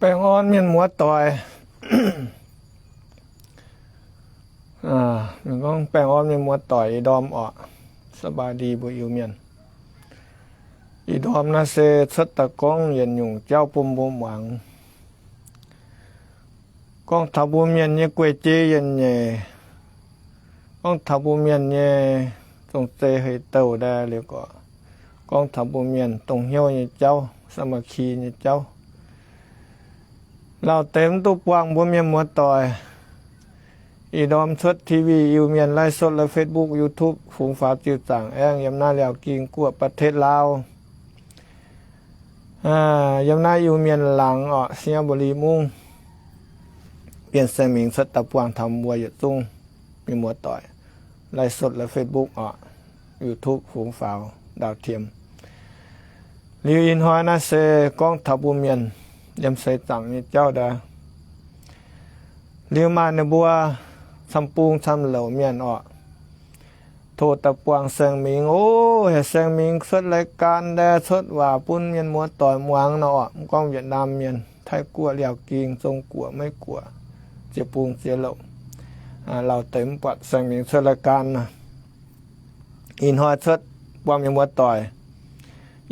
Baengh orn mienh muoz-doic. Gorngv baengh orn mienh muoz-doic ih ndorm oc. สบายดี mbuo Iu-Mienh. Ih ndorm naaiv se cuotv daaih gorngv yietc nyungc jauv bun mbuo muangx. Gorngv taux mbuo mienh nyei guei-jei yietc nyeic, gorngv taux mbuo mienh nyei zong-zei hei-douh ndaaih liuz gorqc, gorngv taux mbuo mienh dongh hnyouv nyei jauv, สามัคคี nyei jauv. Lauh deix mv duqv buangh mbuo mienh muoz-doic. Ih ndorm cuotv TV Iu-Mienh ไลฟ์สด la'Facebook, YouTube fungx faaux ziuc zaangc aengx yiem naaiv Liaauc Ging guoqv ประเทศลาว. Yiem naaiv Iu-Mienh laangz orqc, สิงห์บุรี mungv, bienh saeng-mingh cuotv daaih buangh taux mbuo yietc zungv mienh muoz-doic ไลฟ์สด la'Facebook orqc, YouTube fungx faaux ดาวเทียม. Liuz ih hnoi naaiv se gorngv taux mbuo mienh yiem seix zaangc nyei jauv ndaaih. Liuz maaih ninh mbuo camv-bung camv-louc mienh orqc, tov daaih buangh saeng-mingh. O, heuc saeng-mingh cuotv รายการ ndaaih, cuotv waac bun mienh muoz-doic muangx nor orqc. Mv gorngv Việt Nam mienh, Taiv-Guoqv, Liaauc Ging, Zong-Guoqv, Meiv-Guoqv, ziex bung ziex louc, lauh deix mv buatc saeng-mingh cuotv รายการ nor. Ih hnoi cuotv buangh mienh muoz-doic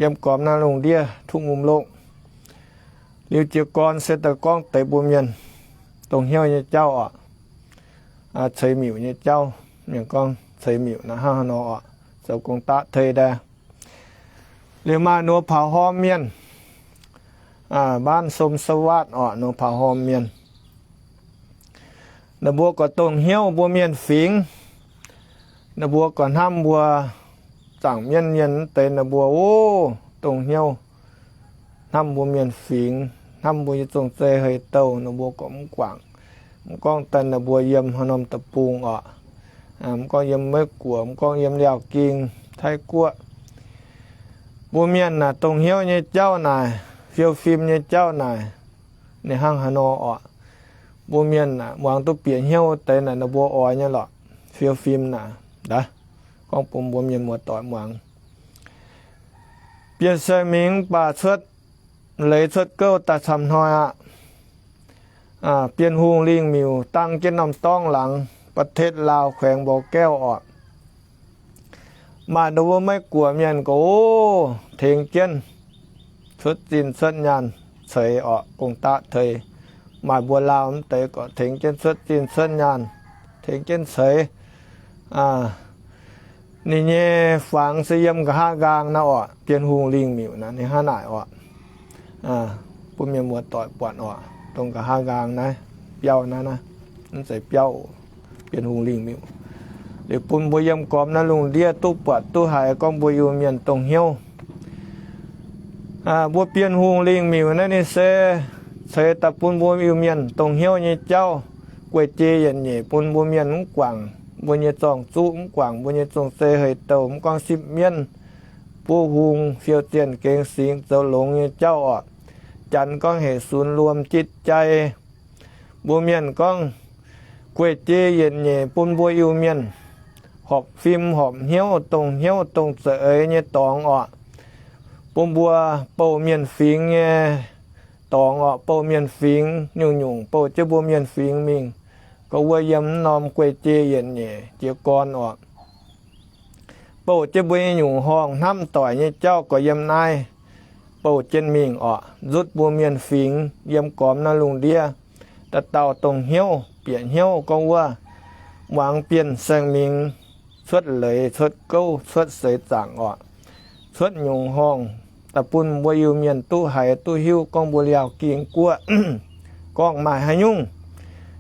yiem gormx naaiv lungh ndiev ทุ่ง Mungv Lokv. Liuz jiez gorn se daaih gorngv deix mbuo mienh dongh hnyouv nyei jauv orqc, ceix miuc nyei jauv. Mienh gorngv ceix miuc naaiv hnangv haaix nor orqc, zoux gong-daqv tei ndaaih. Liuz maaih หนองผาห้อม mienh, บ้านสมสวัสดิ์ orqc, หนองผาห้อม mienh. Ninh mbuo gorqv dongh hnyouv mbuo mienh fingx. Ninh mbuo gorqv hnamv mbuo zaangc mienv mienh wuov deix, ninh mbuo, o, dongh hnyouv hnamv mbuo mienh fingx, hnamv mbuo nyei zong-zei hei-douh, ninh mbuo gorqv mv guangc. Mv gorngv daaih ninh mbuo yiem haaix norm deic-bung orqc, mv gorngv yiem Meiv-Guoqv, mv gorngv yiem Liaauc Ging, Taiv-Guoqv, mbuo mienh naaic dongh hnyouv nyei jauv naaic, fiou fim nyei jauv naaic, ninh hnangv haaix nor orqc. Mbuo mienh naaic muangx duqv bieqc hnyouv deix naaic ninh mbuo oix nyei lorqc, fiou fim naaic. Gorngv bun mbuo mienh muoz-doic muangx. Bienh saeng-mingh mv baac cuotv leiz cuotv gouv daaih camv hnoi aqv. Bienh Hungh Lingh Miuc dang jienv norm dorngx laangz, ประเทศลาว แขวงบ่อแก้ว orqc. Maaih ninh mbuo Meiv-Guoqv mienh gorqv, o, tengx jienv cuotv zinh cuotv nyaanh ceix orqc, gong-daqv tei. Maaih mbuo Laauh mv deix gorqv tengx jienv cuotv zinh cuotv nyaanh, tengx jienv ceix. Ninh nyei fangx se yiem nqa'haav nqaang naaiv orqc, Bienh Hungh Lingh Miuc naaiv, ninh hnangv naaic orqc. Bun mienh muoz-doic buatc orqc, dongh nqa'haav nqaang naaiv, biauv naaiv, naaiv, mv zeiz biauv, Bienh Hungh Lingh Miuc. Liuz bun mbuo yiem gormx naaiv lungh ndiev duqv buatc duqv haiz gorngv mbuo Iu-Mienh dongh hnyouv. Mbuo Bienh Hungh Lingh Miuc naaiv ninh se ceix daaih bun mbuo Iu-Mienh dongh hnyouv nyei jauv, guei-jei yietc nyeic bun mbuo mienh mv guangc mbuo nyei zorng-zuqv, mv guangc mbuo nyei zong-zei hei-douh, mv gorngv sipv mienv, buov hung, fiou zienh gengx singx, zoux longx nyei jauv orqc. Janx gorngv heuc ศูนย์รวมจิตใจ. Mbuo mienh gorngv guei-jei yietc nyeic bun mbuo Iu-Mienh horpc fim horpc hnyouv, dongh hnyouv dongh za'eix nyei dorngx orqc. Bun mbuo bouh mienh fingx nyei dorngx orqc, bouh mienh fingx nyungc-nyungc bouh jienv mbuo mienh fingx mingh, gorngv wuov yiem mv norm guei-jei yietc nyeic jiez gorn orqc. Bouh jienv mbuo nyei nyungc horngh hnamv doic nyei jauv gorqv yiem naaiv bouh jienv mingh orqc. Nzutv mbuo mienh fingx yiem gormx naaiv lungh ndiev, dauh dauh dongh hnyouv bieqc hnyouv gorngv wuov muangx bienh saeng-mingh cuotv leiz cuotv gouv cuotv seix zaangc orqc, cuotv nyungc horngh daaih bun mbuo Iu-Mienh duqv haiz duqv hiuv gorngv mbuo Liaauc Ging guoqv gorngv maaih haaix nyungc,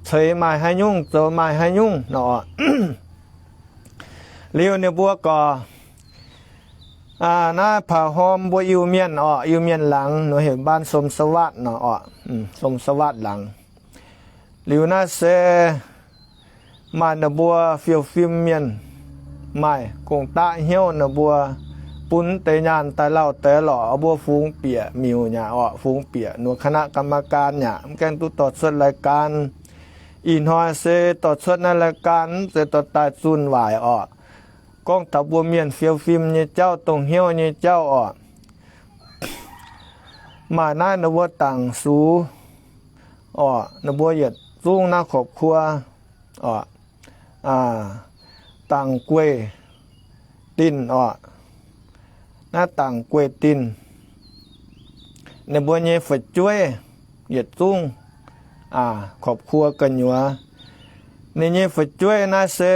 ceix maaih haaix nyungc, zoux maaih haaix nyungc nor orqc. Liuz ninh mbuo gorqv naaiv ผาห้อม mbuo Iu-Mienh orqc, Iu-Mienh laangz nor heuc บ้านสมสวัสดิ์ nor orqc, สมสวัสดิ์ laangz. Liuz naaiv se maaih ninh mbuo fiou fim mienh, maaih gong-daqv hnyouv ninh mbuo bun deix nyaanh daaih lauh deix lorqc, mbuo fungx bieqc miuc nyaqc orqc, fungx bieqc หน่วยคณะกรรมการ nyaqc, mv gaengh duqv dorh cuotv รายการ. Ih hnoi se dorh cuotv naaiv รายการ mv zeiz dorh daaih zunh waaic orqc. Gorngv taux mbuo mienh fiou fim nyei jauv, dongh hnyouv nyei jauv orqc. Maaih naaiv ninh mbuo dangc sux orqc, ninh mbuo yietc zungv naaiv ครอบครัว orqc, dangc gueih dinh orqc, naaiv dangc gueih dinh, ninh mbuo nyei fu'jueiv yietc zungv ครอบครัว gu'nyuoz. Ninh nyei fu'jueiv naaiv se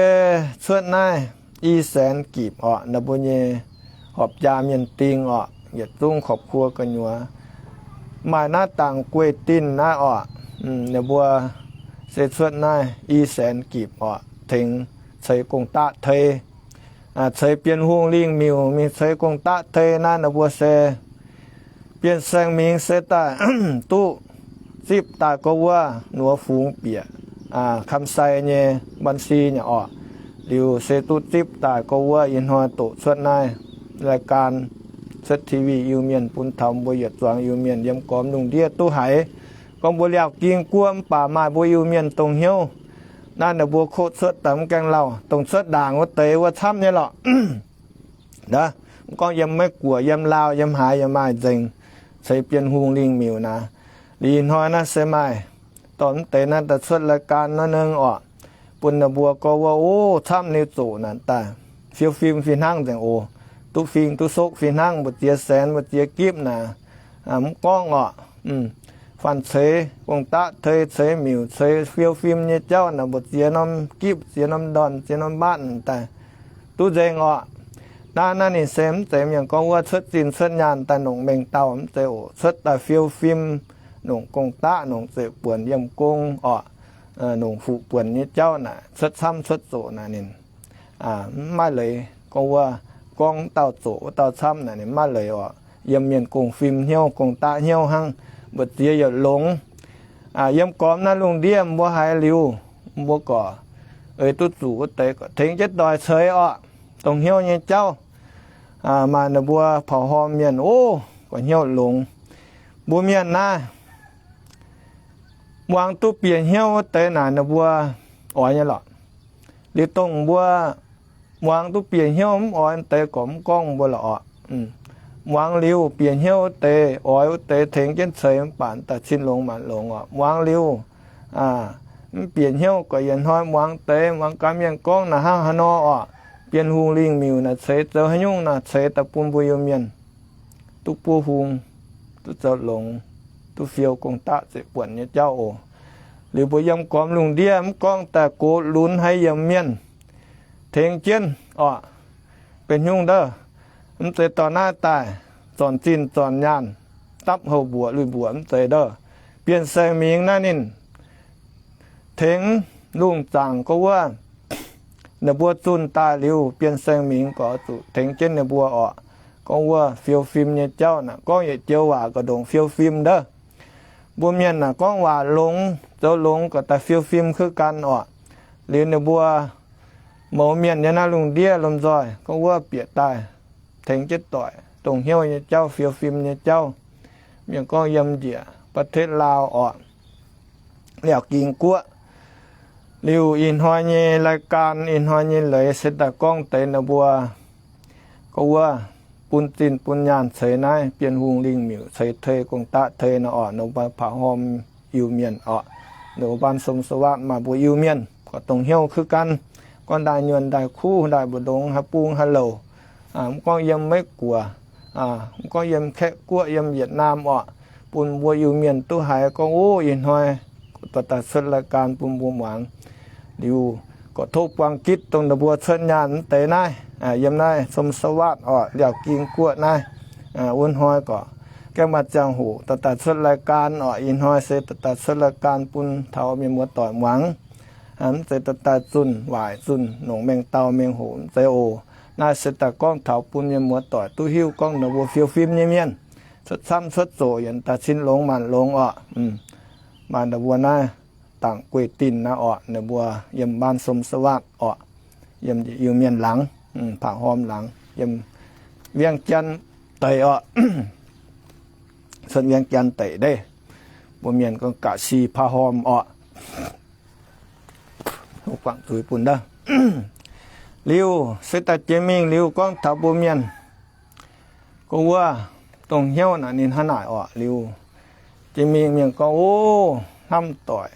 cuotv naaiv i saenx gipc orqc, ninh mbuo nyei horpc jaa mienh ding orqc, yietc zungv ครอบครัว gu'nyuoz. Maaih naaiv dangc gueih dinh naaiv orqc, ninh mbuo se cuotv naaiv i saenx gipc orqc, tengx ceix gong-daqv tei, ceix Bienh Hungh lingh miuc mingh ceix gong-daqv tei naaiv, ninh mbuo se Bienh Saeng Mingx se daaih duqv zipv daaih gorx wuov nuoz fungx bieqc คำไซ nyei บัญชี nyei orqc. Liuz se duqv zipv daaih gorx wuov ih hnoi doqc cuotv naaiv รายการ cuotv TV Iu-Mienh bun taux mbuo yietc zuangx Iu-Mienh yiem gormx lungh ndiev duqv haiz. Gorngv mbuo Liaauc Ging Guoqv mv baac maaih mbuo Iu-Mienh dongh hnyouv naaiv ninh mbuo koqv cuotv daaih mv gaengh lauh, dongh cuotv ndaangc wuov deix wuov camv nyei lorqc. Mv gorngv yiem Meiv Guoqv, yiem Laauv, yiem haaix yaac maaih nzengc ceix Bienh Hungh lingh miuc naaiv. Liuz ih hnoi naaiv se maaih dorh mv deix naaiv daaih cuotv รายการ naaiv nengh orqc, bun ninh mbuo gorx wuov, o, camv liuz zoqc naaic daaih fiou fim fih hnangv nzengc oc. Duqv fing duqv sokv fih hnangv, mbu'ziex saenx mbu'ziex gipv naaic, mv gorngv orqc, faanh ceix gong-daqv tei, ceix miuc, ceix fiou fim nyei jauv naaic, mbu'ziex norm gipv, ziex norm ndorn, ziex norm mbaatv daaih duqv nzengc orqc. Naaiv naaiv ninh se mv zeiz mienh gorngv wuov cuotv zinh cuotv nyaanh daaih nongc mengh dauh, mv zeiz oc. Cuotv daaih fiou fim, nongc gong-daqv, nongc zeiv buonc yiem gong orqc, nongc fuqv buonc nyei jauv naaic, cuotv camv cuotv zoqc naaic ninh mv maaih leiz gorngv wuov gorngv dauh zoqc wuov dauh camv naaic ninh mv maaih leiz orqc. Yiem mienh gong-fim hnyouv, gong-daqv hnyouv hnangv, mbu'ziex yietc longx. Yiem gormx naaiv lungh ndiev mbuo haiz liuz, mbuo gorqv ei duqv zuqc wuov deix gorqv tengx jienv doic ceix orqc, dongh hnyouv nyei jauv. Maaih ninh mbuo paux horm mienh, o, gorqv hnyouv longx. Mbuo mienh naaiv muangx duqv bieqc hnyouv wuov deix naaic ninh mbuo oix nyei lorqc. Liuz dongh mbuo muangx duqv bieqc hnyouv mv oix deix gorqv mv gorngv mbuo lorqc orqc. Muangx liuz bieqc hnyouv wuov deix, oix wuov deix tengx jienv ceix mv baac daaih cin longx maanc longx orqc. Muangx liuz mv bieqc hnyouv gorqv yietc hnoi muangx deix, muangx gaax mienh gorngv naaic hnangv haaix nor orqc. Bienh Hungh lingh miuc naaic ceix zoux haaix nyungc naaic ceix daaih bun mbuo Iu-Mienh duqv buov hung, duqv zoux longx, duqv fiou gong-daqv zeiv buonc nyei jauv oc. Liuz mbuo yiem gormx lungh ndiev mv gorngv daaih gox lunx haaix yiemc mienh tengx jienv orqc. Benx nyungc ndouh, mv zeiz dorh naaiv daaih zornc zinh zornc nyaanh, dapv houh mbuoqc lui mbuoqc mv zeiz ndouh. Bienh Saeng Mingx naaiv ninh tengx lungh zaangc gorx wuov, ninh mbuo zunh daaih liuz, Bienh Saeng Mingx gorx zuqc tengx jienv ninh mbuo orqc. Gorngv wuov fiou fim nyei jauv naaic, gorngv yietc joux waac gorqv ndongc fiou fim ndouh. Mbuo mienh naaic gorngv waac longx, zoux longx gorqv daaih fiou fim kuv gan orqc. Liuz ninh mbuo mouz mienh nyei naaiv lungh ndiev lomh nzoih gorngv wuov bieqc daaih tengx jienv doic dongh hnyouv nyei jauv, fiou fim nyei jauv. Mienh gorngv yiem njiec ประเทศลาว orqc, Liaauc Ging Guoqv. Liuz ih hnoi nyei รายการ, ih hnoi nyei leiz se daaih gorngv deix ninh mbuo gorngv wuov bun zinh bun nyaanh ceix naaiv Bienh Hungh lingh miuc ceix tei gong-daqv tei naaiv orqc, ninh mbuo พระพรหม Iu-Mienh orqc. Ninh mbuo บ้านสมสวัสดิ์ maaih mbuo Iu-Mienh gorqv dongh hnyouv kuv gan, gorngv ndaaih nyuonh ndaaih kuv, ndaaih mbu'ndongx, haaix bung haaix louc, mv gorngv yiem Meiv Guoqv, mv gorngv yiem Kaeqv Guoqv, yiem Yietc Naamh orqc, bun mbuo Iu-Mienh duqv haiz gorngv, o, ih hnoi dorh daaih cuotv รายการ bun mbuo muangx. Liuz gorqv tov buang gitv dongh ninh mbuo cuotv nyaanh mv deix naaiv, yiem naaiv สมสวัสดิ์ orqc, Liaauc Ging Guoqv naaiv, wuov hnoi gorqv gaengh maaih ziangh hoc dorh daaih cuotv รายการ orqc. Ih hnoi se dorh daaih cuotv รายการ bun taux mienh muoz-doic muangx. Mv zeiz dorh daaih zunh waaic, zunh nongc mengh dauh mengh hoc, mv zeiz oc. Naaiv se daaih gorngv taux bun mienh muoz-doic duqv hiuv gorngv ninh mbuo fiou fim nyei mienh, cuotv camv cuotv zoqc yietc daaih cin longx maanc longx orqc. Maaih ninh mbuo naaiv dangc guei-dinh naaiv orqc, ninh mbuo yiem บ้านสมสวัสดิ์ orqc, yiem Iu-Mienh laangz, พระพรหม laangz, yiem เวียงจันทน์ deic orqc. Cuotv เวียงจันทน์ deic ndeiv, mbuo mienh gorngv กาสี พระพรหม orqc. Guangc zuiz bun ndouh. Liuz se daaih jiex mingh liuz gorngv taux mbuo mienh gorngv wuov dongh hnyouv naaic ninh hnangv naaic orqc. Liuz jiex mingh mienh gorngv, o, hnamv doic.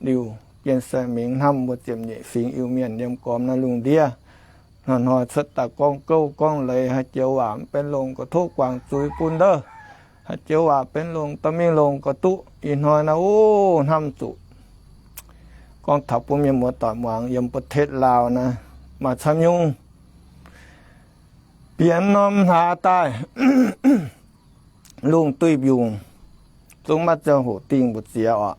Liuz Bienh Saeng Mingh hnamv mbuo ziepc nyeic fingx Iu-Mienh yiem gormx naaiv lungh ndiev, hnoi-hnoi cuotv daaih gorngv gouv gorngv leiz, haaix joux waac mv benx longc ga'tov guangc zuiz bun ndouv, haaix joux waac benx longc dorh mingh longc ga'duqv. Ih hnoi naaiv, o, hnamv zuqc gorngv taux bun mienh muoz doic muangx yiem ประเทศลาว naaiv maaih camv nyungc. Bieqc norm hlaax daaih, lungh duih mbiungc, zungv maiv ziangh hoc dingh mbu'ziex oc.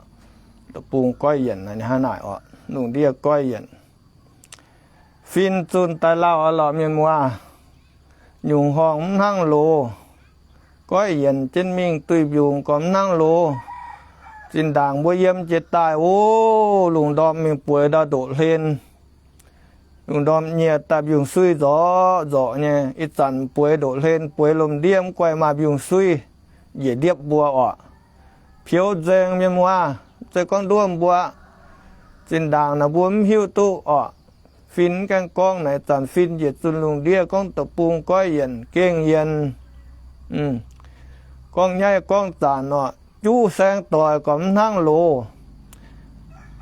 Deic-bung goiv yienc hnangv naaic oc, lungh ndiev goiv yienc. Fin zunh daaih lauh oc lorqc mienh muoz. Nyungc horngh mv hnangv loz. Goiv yienc jienv mingh duih mbiungc gormx mv hnangv loz. Zinh ndaangc mbuo yiem jiex daaih, o, lungh ndorm mingh bueix ndau ndoqv hlen. Lungh ndorm nyieh daaih mbiungc-suiv nzorqc nzorqc nyei. Ih zanc bueix ndoqv hlen, bueix lomh ndiev mv guaih maaih mbiungc-suiv njiec ndiepv mbuo oc. Pieux nzengc mienh muoz, mv zeiz gorngv nduov mbuo. Zinh ndaangc naaic mbuo mv hiuv duqv oc. Fin mv gaengh gorngv naaic, zanc fin njiec zunh lungh ndiev gorngv deic-bung goiv yienc gengh yienc. Gorngv nyaiv gorngv zanc oc, juv saeng doic gormx mv hnangv loz.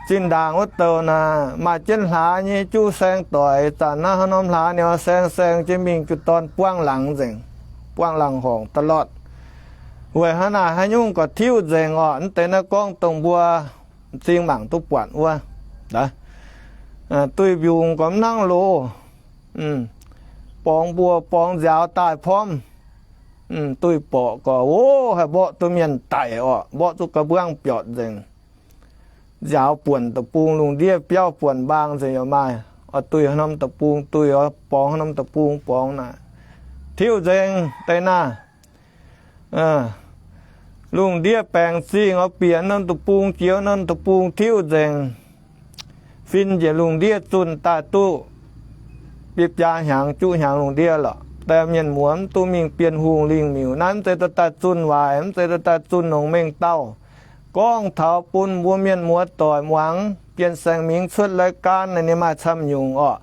Zinh ndaangc wuov douc naaic maaih jienv hlaax nyei juv saeng doic, zanc naaiv haaix norm hlaax ninh saeng saeng jienv mingh jiu dorn buangv laangz nzengc, buangv laangz horngc da'lorqc. Weic haaix naaic haaix nyungc gorqv tiuv nzengc oc. Mv deix naaiv gorngv dongh mbuo m'zing mangc duqv buatc wuov. Duih mbiungc gormx mv hnangv loz. Borngz mbuo borngz nziaaux daaih pormv. Duih borqc gorx, o, haih mborqv duqv mienh daic oc, mborqv duqv ga'mbuangv biortc nzengc. Nziaaux buonc deic-bung lungh ndiev biauv buonc mbaang nzengc yaac maaih. Oix duih haaix norm deic-bung duih, oix borngz haaix norm deic-bung borngz naaic, tiuv nzengc deix naaiv. Lungh ndiev baengc zingh oix bieqc norm deic-bung jiex norm deic-bung tiuv nzengc. Fin njiec lungh ndiev zunh daaih duqv biaa hnyangx juqv hnyangx lungh ndiev lorqc. Daaih mienh muoz mv duqv mingh Bienh Hungh lingh miuc. Naaiv mv zeiz dorh daaih zunh waaic, mv zeiz dorh daaih zunh longx mengh dauh. Gorngv taux bun mbuo mienh muoz doic muangx. Bienh Saeng Mingh cuotv รายการ naaic ninh maaih camv nyungc oc.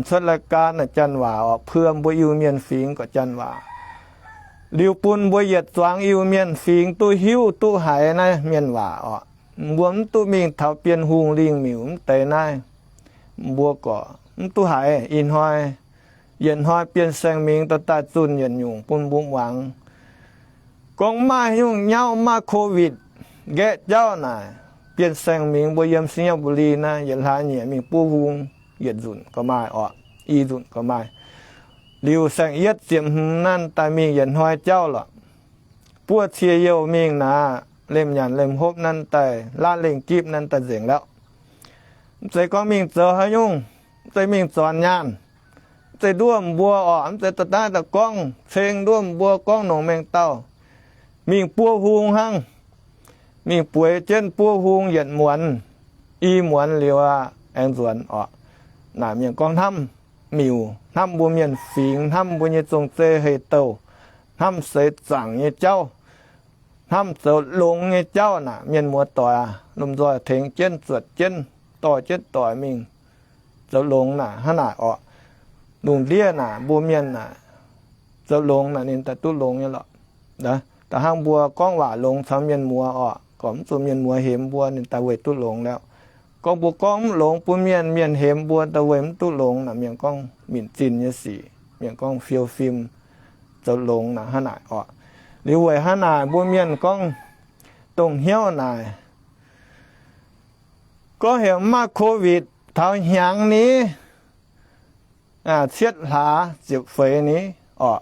Cuotv รายการ naaic janx waac oc, เพื่อ mbuo Iu-Mienh fingx gorqv janx waac. Liuz bun mbuo yietc zuangx Iu-Mienh fingx duqv hiuv duqv haiz naaiv mienh waac oc. Mbuo mv duqv mingh taux Bienh Hungh lingh miuc mv deix naaiv. Mbuo gorqv mv duqv haiz. Ih hnoi, yietc hnoi Bienh Saeng Mingh dorh daaih zunh yietc nyungc bun mbuo muangx. Gorngv maaih nyungc nyauv, maaih โควิด nqaeqv jauv naaic, Bienh Saeng Mingh mbuo yiem ไชยบุรี naaiv yietc hlaax nyieqc mingh buov hung, yietc nzunc gauh maaih oc, i nzunc gauh maaih. Liuz saeng-yietv ziepc hmz naaiv daaih mingh yietc hnoi jauv lorqc. Buov cie youh mingh naaic, lemh nyanc lemh hopv naaiv daaih, laatv lengh gipv naaiv daaih nzengc lauh. Mv zeiz gorngv mingh zoux haaix nyungc, mv zeiz mingh zornc nyaanh, mv zeiz nduov mbuo oc, mv zeiz daaih naaiv daaih gorngv ceng nduov mbuo gorngv longx mengh dauh. Mingh buov hung hnangv. Mingh bueix jienv buov hung yietc muonz, i muonz liuz aqv, aengx nzuonx oc. Naaic mienh gorngv hnamv miuc, hnamv mbuo mienh fingx, hnamv mbuo nyei zong-zei hei-douh, hnamv seix zaangc nyei jauv, hnamv zoux longx nyei jauv naaic, mienh muoz doic aac, lomh nzoih tengx jienv zuotc jienv, dorh jienv doic mingh zoux longx naaic hnangv naaic oc. Lungh ndiev naaic mbuo mienh naaic zoux longx naaic ninh daaih duqv longx nyei lorqc. Da'hnangv mbuo gorngv waac longx caux mienh muoz oc, gorngv mv zuqc mienh muoz hemx mbuo ninh daaih weic duqv longx lauh. Gorngv mbuo gorngv mv longx bun mienh, mienh hemx mbuo daaih weic mv duqv longx naaic, mienh gorngv minc zinh nyei sic, mienh gorngv fiou fim zoux longx naaic hnangv naaic oc. Liuz weic hnangv naaic mbuo mienh gorngv dongh hnyouv naaic, gorngv heuc mv maaih โควิด taux hnyangx ni, cietv hlaax ziepc feix ni oc,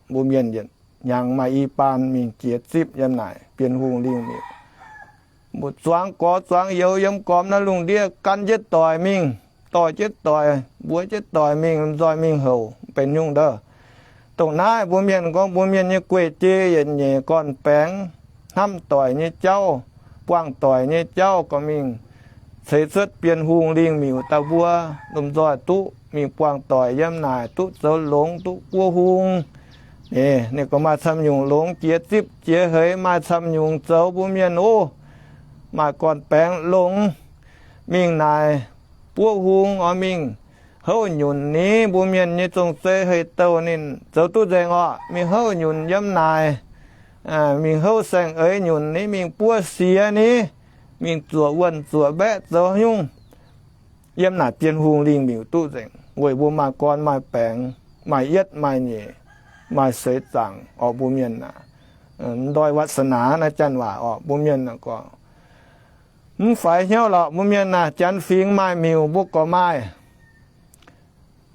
mbuo mienh yietc hnyangx maaih i baan mingh jiex zipv yiem naaic Bienh Hungh lingh miuc. Mbuo zuangx gorx zuangx youz yiem gormx naaiv lungh ndiev gan jienv doic mingh, dorh jienv doic, mbuox jienv doic mingh, lomh nzoih mingh houc, mv benx nyungc ndouh. Dongh naaiv mbuo mienh gorngv mbuo mienh nyei guei-jei yietc nyeic gorn-baengx, hnamv doic nyei jauv, buangh doic nyei jauv gorngv mingh ceix cuotv Bienh Hungh lingh miuc daaih mbuo lomh nzoih duqv mingh buangh doic yiem naaic, duqv zoux longx, duqv buov hung. Ninh gorngv maaih camv nyungc longx jiex zipv jiex heix, maaih camv nyungc zoux mbuo mienh ov, maaih gorn-baengx longx. Mingh naaic buov hung oix mingh houv nyunc ni, mbuo mienh nyei zong-zei hei-douh ninh zoux duqv nzengc oc, mingh houv nyunc yiem naaic. mingh houv saeng-eix nyunc ni, mingh buov siex ni, mingh zuoqc wuonh zuoqc mbaeqv zoux nyungc, yiem naaic Bienh Hungh lingh miuc duqv nzengc, weic mbuo maaih gorn maaih baengx, maaih yietv maaih nyeic, maaih seix zaangc orqc. Mbuo mienh aac, mv ndoih วาสนา naaiv janx waac orqc, mbuo mienh aac gorngv, mv faix hnyouv lorqc. Mbuo mienh aac, janx fingx maaih miuc mbuo gorqv maaih.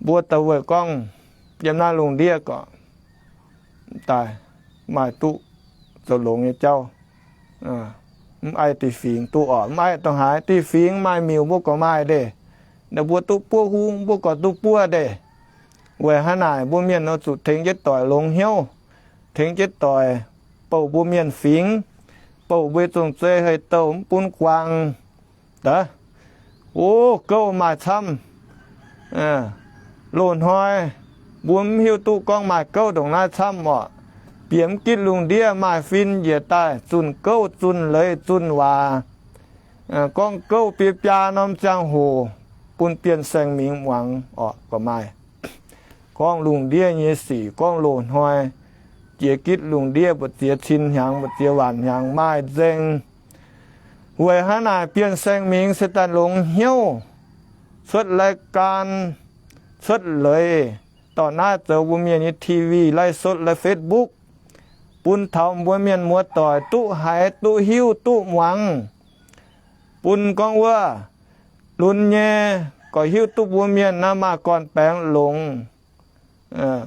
Mbuo da'wuoc gorngv, yiem naaiv lungh ndiev gorqv daaih maaih duqv zoux longx nyei jauv. Mv aiv dieh fingx duqv orqc, mv aiv dongh haaix dieh fingx maaih miuc mbuo gorqv maaih ndeic. Ninh mbuo duqv buov hung mbuo gorqv duqv buov ndeic. Weic hnangv naaic mbuo mienh oix zuqc tengx jienv doic longx hnyouv, tengx jienv doic bouh mbuo mienh fingx, bouh mbuo nyei zong-zei hei-douh mv bun guangc. Daaih, o, gouv maaih camv. Loz-hnoi mbuo mv hiuv duqv gorngv maaih gouv ndongc naaiv camv orqc. Bieqc mv gitv lungh ndiev maaih fin njiec daaih zunh gouv zunh leiz zunh waac, gorngv gouv biaa biaa norm ziangh hoc bun Bienh Saeng Mingh muangx orqc, gorqv maaih. Gorngv lungh ndiev nyei sic, gorngv loz-hnoi, jiex gitv lungh ndiev mbu'ziex cin hnyangx, mbu'ziex waanc hnyangx maaih nzengc. Weic hnangv naaic Bienh Saeng Mingh se daaih longx hnyouv cuotv รายการ, cuotv leiz, dorh naaiv zoux mbuo mienh nyei ทีวี, ไลฟ์สด, ไลฟ์เฟซบุ๊ก, bun taux mbuo mienh muoz-doic duqv haiz, duqv hiuv, duqv muangx, bun gorngv wuov lunx nyei gorqv hiuv duqv mbuo mienh naaiv maaih gorn-baengx longx.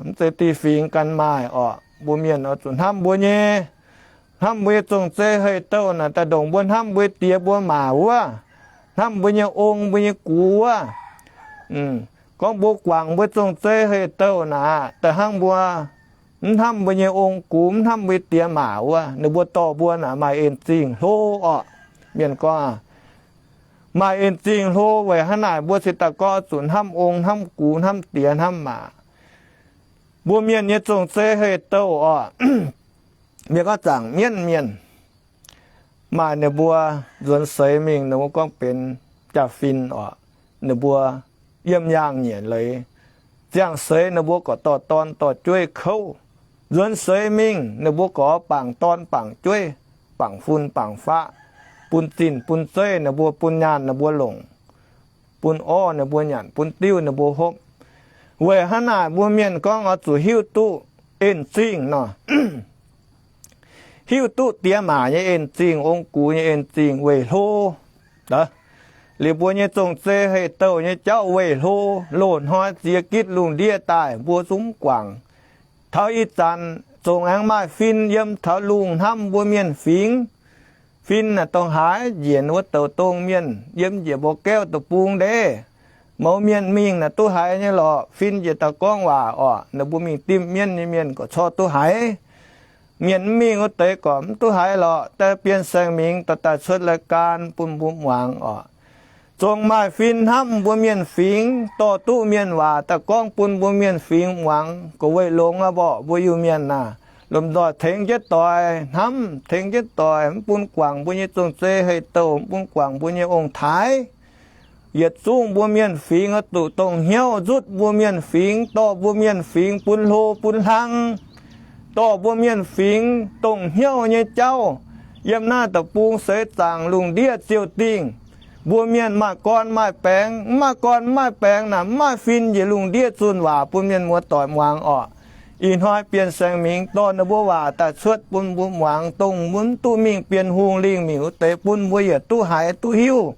Mv zeiz dieh fingx ganh maaih orqc. Mbuo mienh oix zuqc hnamv mbuo nyei, hnamv mbuo nyei zong-zei hei-douh naaic daaih ndongc mbuo hnamv mbuo nyei diex mbuo maac wuov, hnamv mbuo nyei ong mbuo nyei gux wuov. Gorngv mbuo guangc mbuo zong-zei hei-douh naaic, da'hnangv mbuo mv hnamv mbuo nyei ong gux, mv hnamv mbuo nyei diex maac wuov, ninh mbuo dorh mbuo naaic maaih en zingh hlo orqc. Mienh gorngv, maaih en zingh hlo. Weic hnangv naaic mbuo se daaih gorngv zuqc hnamv ong, hnamv gux, hnamv diex, hnamv maac. Mbuo mienh nyei zong-zei hei-douh orqc, mienh gorngv zaangc mienv mienh, maaih ninh mbuo nzuonx seix mingh, ninh mbuo gorngv benx jaa-fin orqc, ninh mbuo yiem yaangh nyeic leiz. Ziangh seix ninh mbuo gorqv dorh dorn dorh jueiv kouv. Nzuonx seix mingh ninh mbuo gorqv bangc dorn bangc jueiv, bangc fun bangc faqv, bun zinh bun zeiv ninh mbuo, bun nyaanh ninh mbuo longc, bun orv ninh mbuo nyanc, bun diuv ninh mbuo hopv. Weic hnangv naaic mbuo mienh gorngv oix zuqc hiuv duqv en zingh nor, hiuv duqv diex maac nyei en zingh, ong gux nyei en zingh weic hlo. Liuz mbuo nyei zong-zei hei-douh nyei jauv weic hlo. Loz-hnoi ziex gitv lungh ndiev daaih mbuo zungv guangc. Taux ih zanc zongh aengx maaih fin yiem taux lungh hnamv mbuo mienh fingx. Fin naaic dongh haaix njiec wuov douz dongh mienh yiem njiec Mbou Gaeqv deic-bung ndeic. Mouz mienh mingh naaic duqv haiz nyei lorqc. Fin njiec daaih gorngv waac orqc, ninh mbuo mingh dimh mienv nyei mienh gorqv corc duqv haiz. Mienh mv mingh wuov deix gorqv mv duqv haiz lorqc. Daaih Bienh Saeng Mingh dorh daaih cuotv รายการ bun mbuo muangx orqc. Zongh maaih fin hnamv mbuo mienh fingx, dorh duqv mienh waac daaih gorngv bun mbuo mienh fingx muangx, gorqv weic longx aqv mborqc. Mbuo Iu-Mienh naaic, lomh nzoih tengx jienv doic hnamv, tengx jienv doic, mv bun guangc mbuo nyei zong-zei hei-douh, mv bun guangc mbuo nyei ong-taaix. Yietc zungv mbuo mienh fingx oix zuqc dongh hnyouv nzutv mbuo mienh fingx, dorh mbuo mienh fingx bun hlo bun hlang, dorh mbuo mienh fingx dongh hnyouv nyei jauv. Yiem naaiv deic-bung seix zaangc lungh ndiev ziouc dingh, mbuo mienh maaih gorn maaih baengx, mv maaih gorn mv maaih baengx naaic, mv maaih fin njiec lungh ndiev zunh waac bun mienh muoz-doic muangx orqc. Ih hnoi Bienh Saeng Mingh dorh ninh mbuo waac daaih cuotv bun mbuo muangx, dongh mbuo mv duqv mingh Bienh Hungh lingh miuc wuov deix, bun mbuo yietc duqv haiz duqv hiuv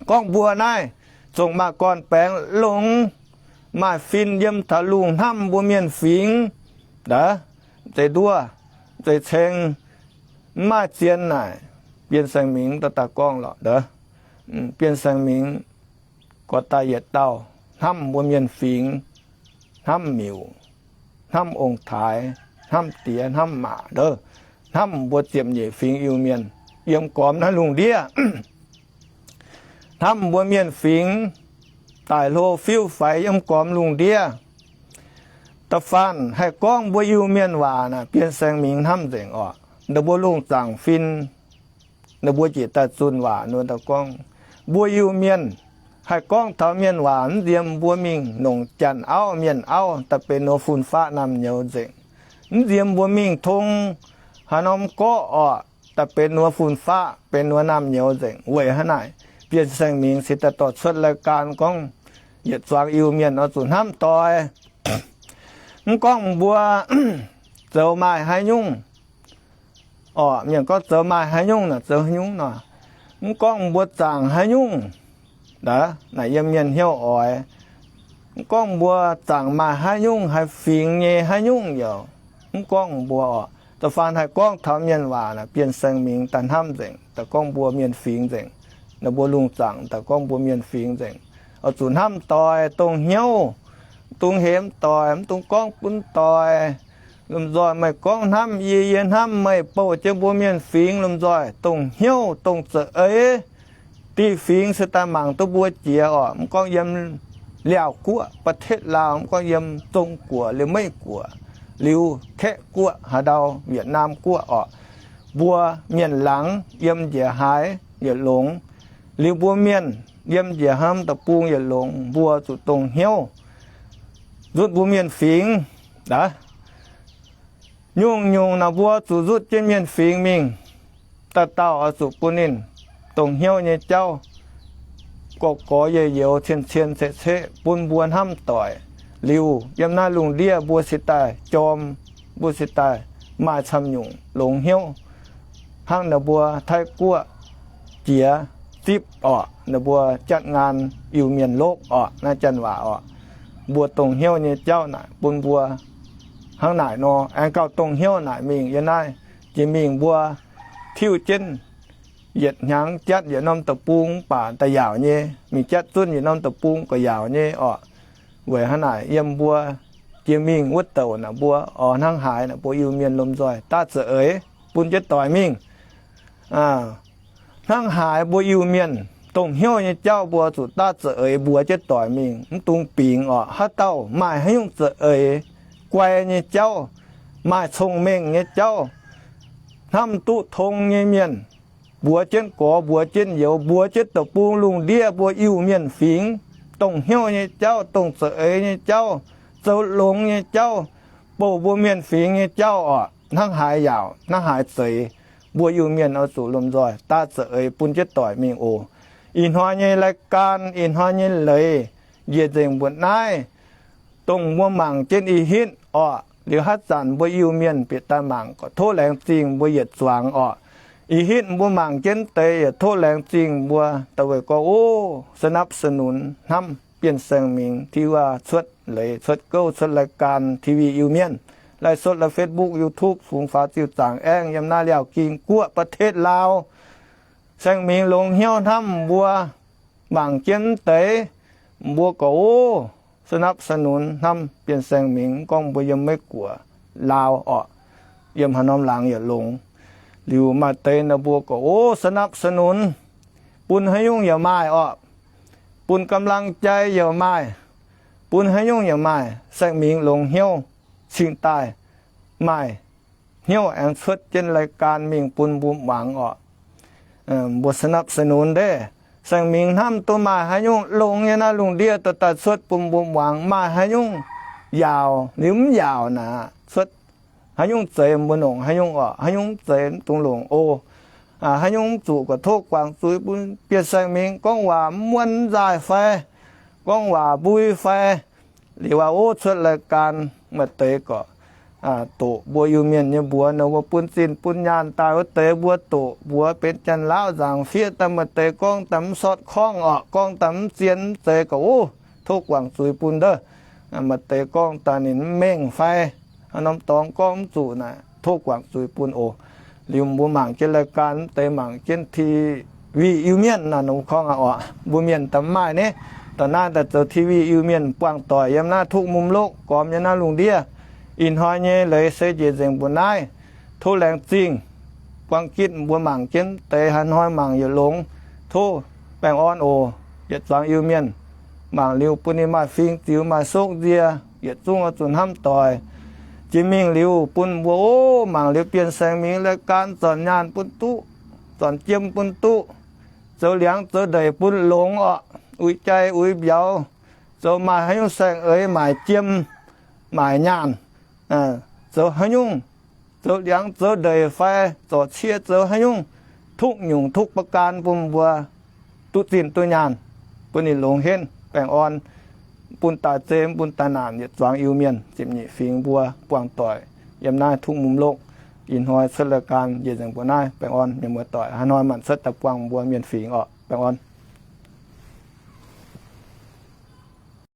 gorngv mbuo naaiv zongh maaih gorn-baengx longx, maaih fin yiem taux lungh hnamv mbuo mienh fingx. Daaih, zeiz nduov, zeiz ceng, mv maaih zien naaic, Bienh Saeng Mingh dorh daaih gorngv lorqc. Daaih, Bienh Saeng Mingh gorx daaih yietc dauh hnamv mbuo mienh fingx, hnamv miuc, hnamv ong-taaix, hnamv diex, hnamv maac, hnamv mbuo ziepc nyeic fingx Iu-Mienh yiem gormx naaiv lungh ndiev. Hnamv mbuo mienh fingx daic hlo fiuv faix yiem gormx lungh ndiev. Da'faanh haih gorngv mbuo Iu-Mienh waac naaic, Bienh Saeng Mingh hnamv nzengc orqc. Ninh mbuo lungh zaangc fin, ninh mbuo njiec daaih zunh waac nor daaih gorngv, mbuo Iu-Mienh haih gorngv taux mienh waac mv nziem, mbuo mingh nongc janx auv mienh auv daaih benx nor fun-faqv naamh nyouz nzengc. Mv nziem mbuo mingh tong haaix norm gorqv orqc, daaih benx wuov fun-faqv, benx wuov naamh nyouz nzengc. Weic hnangv naaic, Bienh Saeng Mingx se daaih dorh cuotv รายการ gorngv yietc zuangx Iu-Mienh oix zuqc hnamv doic. Mv gorngv mbuo zoux maaih haaix nyungc orqc, mienh gorngv zoux maaih haaix nyungc naaic, zoux haaix nyungc nor, mv gorngv mbuo zaangc haaix nyungc, naaic yiem mienh hnyouv oix, mv gorngv mbuo zaangc maaih haaix nyungc, haaix fingx nyei haaix nyungc yaac mv gorngv mbuo orqc. Da'faanh haih gorngv taux mienh waac naaic, Bienh Saeng Mingx daaih hnamv nzengc, daaih gorngv mbuo mienh fingx nzengc. Naaiv mbuo lungh zaangc daaih gorngv mbuo mienh fingx nzengc, oix zuqc hnamv doic, dongh hnyouv, mv dungx hemx doic, mv dungx gorngv bun doic. Lomh nzoih meih gorngv hnamv yie, yie hnamv meih, bouh jienv mbuo mienh fingx lomh nzoih dongh hnyouv, dongh za'eix. Dieh fingx se daaih mangc duqv mbuo jiex orqc. Mv gorngv yiem Laauv Guoqv, ประเทศลาว, mv gorngv yiem Zong Guoqv, Liemeiv Guoqv, liuz Kaeqv Guoqv, haaix ndau Wietc Naamh Guoqv orqc, mbuo mienh laangz yiem njiec haaix yietc longx, liuz mbuo mienh yiem njiec haaix norm deic-bung yietc longx, mbuo zuqc dongh hnyouv nzutv mbuo mienh fingx. Nyungc-nyungc naaic mbuo zuqc nzutv jienv mienh fingx mingh. Dauh dauh oix zuqc bun ninh dongh hnyouv nyei jauv, gorx-gorx youz-youz, cien-cien ceqv-ceqv bun mbuo hnamv doic. Liuz yiem naaiv lungh ndiev mbuo se daaih jorm, mbuo se daaih maaih camv nyungc longx hnyouv. Hnangv ninh mbuo Taiv Guoqv jiex zipv orqc, ninh mbuo จัดงาน Iu-Mienh lokv orqc, naaiv janx waac orqc. Mbuo dongh hnyouv nyei jauv naaic bun mbuo hnangv naaic nor, aengx gauh dongh hnyouv naaic mingh yiem naaiv jiex mingh mbuo tiuv jienv yietc hnyangx jatv yietc norm deic-bung mv baac da'yaauc nyei, mingh jatv zunv yietc norm deic-bung ga'yaauc nyei orqc. Weic hnangv naaic yiem mbuo jiex mingh wuov douc naaic mbuo oix hnangv haaix naaic mbuo Iu-Mienh lomh nzoih daav za'eix bun jienv doic mingh. Hnangv haaix mbuo Iu-Mienh dongh hnyouv nyei jauv mbuo zuqc daav za'eix mbuox jienv doic mingh, mv dungx bingx orqc. Haaix dauh maaih haaix nyungc za'eix guai nyei jauv, maaih cong-mengh nyei jauv, hnamv duqv tong nyei mienh, mbuox jienv gorx, mbuox jienv youz, mbuox jienv deic-bung lungh ndiev mbuo Iu-Mienh fingx dongh hnyouv nyei jauv, dongh za'eix nyei jauv, zoux longx nyei jauv, bouh mbuo mienh fingx nyei jauv orqc. Hnangv haaix yaauc, hnangv haaix zeiz, mbuo Iu-Mienh oix zuqc lomh nzoih daav za'eix bun jienv doic mingh oc. Ih hnoi nyei รายการ, ih hnoi nyei leiz, njiec nzengc mbuoqc naaiv. Dongh mbuo mangc jienv ih hitv orqc, liuz haaix zanc mbuo Iu-Mienh bieqc daaih mangc, gorqv tov laengz zingh mbuo yietc zuangx orqc. Ih hitv mbuo mangc jienv deix yietc tov laengz zingh mbuo da'wuov gorx oc, สนับสนุน hnamv Bienh Saeng Mingx Tv cuotv leiz, cuotv gouv, cuotv รายการ TV Iu-Mienh, ไลฟ์สด la'Facebook, YouTube, fungx faaux ziuc zaangc aengv yiem naaiv Liaauc Ging Guoqv, ประเทศลาว. Saeng Mingx longx hnyouv hnamv mbuo mangc jienv deix, mbuo gorqv oc, สนับสนุน hnamv Bienh Saeng Mingx, gorngv mbuo yiem Meiv Guoqv, Laauv orqc, yiem haaix norm laangz yietc longx. Liuz maaih deix naaic mbuo gorqv oc, สนับสนุน, bun haaix nyungc yaac maaih orqc, bun กำลังใจ yaac maaih, bun haaix nyungc yaac maaih. Saeng Mingx longx hnyouv cingx daaih maaih hnyouv aengx cuotv jienv รายการ mingh bun mbuo muangx orqc. Mbuo สนับสนุน deix, Saeng Mingx hnamv duqv maaih haaix nyungc longx nyei naaiv lungh ndiev daaih daaih cuotv bun mbuo muangx. Maaih haaix nyungc yaauc, liuz mv yaauc naaic cuotv, haaix nyungc zeiz mbuo longc haaix nyungc orqc, haaix nyungc mv zeiz mv dungx longc oc. Haaix nyungc mv zuqc gorqv tov guangc zuiz bun Bienh Saeng Mingx, gorngv waac mv muonv nzaaih fai, gorngv waac mbui fai. Liuz aqv, oc, cuotv รายการ maaih deix gorqv doqc mbuo Iu-Mienh nyei mbuox nor, mbuo bun zinh bun nyaanh daaih wuov deix mbuo doqc mbuox benx Janx-Laauv nzaangc fiev daaih. Maaih deix gorngv daaih mv สอดคล้อง orqc, gorngv daaih mv zien mv zeiz gorqv oc, tov guangc zuiz bun ndov. Maaih deix gorngv daaih ninh mv mengh fai haaix norm dorngx gorngv mv zuqc naaic, tov guangc zuiz bun oc. Liuz mbuo mangc jienv รายการ mv deix mangc jienv TV Iu-Mienh naaic, nongx korngv aqv orqc, mbuo mienh daaih mv maaih ni. Da'naaiv daaih zoux TV Iu-Mienh buangh doic yiem naaiv ทุกมุมโลก, gormx yiem naaiv lungh ndiev. Ih hnoi nyei leiz se njiec nzengc mbuo naaiv. Tov laengz zingh buang gitv mbuo mangc jienv deix, haaix hnoi mangc yietc longx, tov baengh orn oc. Yietc zuangx Iu-Mienh mangc liuz bun ninh maaih fing ziux, maaih sokv nzie, yietc zungv oix zuqc hnamv doic. Jiex mingh liuz bun mbuo oc, mangc liuz Bienh Saeng Mingx รายการ zornc nyaanh bun duqv, zornc jiem bun duqv, zoux liangx zoux ndeic bun longx orqc, uix jai uix mbiauz, zoux maaih haaix nyungc saeng-eix, maaic jiem, maaic nyaanh, zoux haaix nyungc, zoux liangx zoux ndeic fai zorc cie zoux haaix nyungc, ทุกอย่าง ทุกประการ bun mbuo duqv zinh duqv nyaanh, bun ninh longx henv baengh orn, bun daaih zei bun daaih naanc yietc zuangx Iu-Mienh ziepc nyeic fingx mbuo buangh doic yiem naaiv ทุ่งหมุมโลก. Ih hnoi cuotv รายการ njiec nzengc mbuo naaiv. Baengh orn mienh muoz doic, haaix hnoi maanc cuotv daaih buangh mbuo mienh fingx orqc. Baengh orn.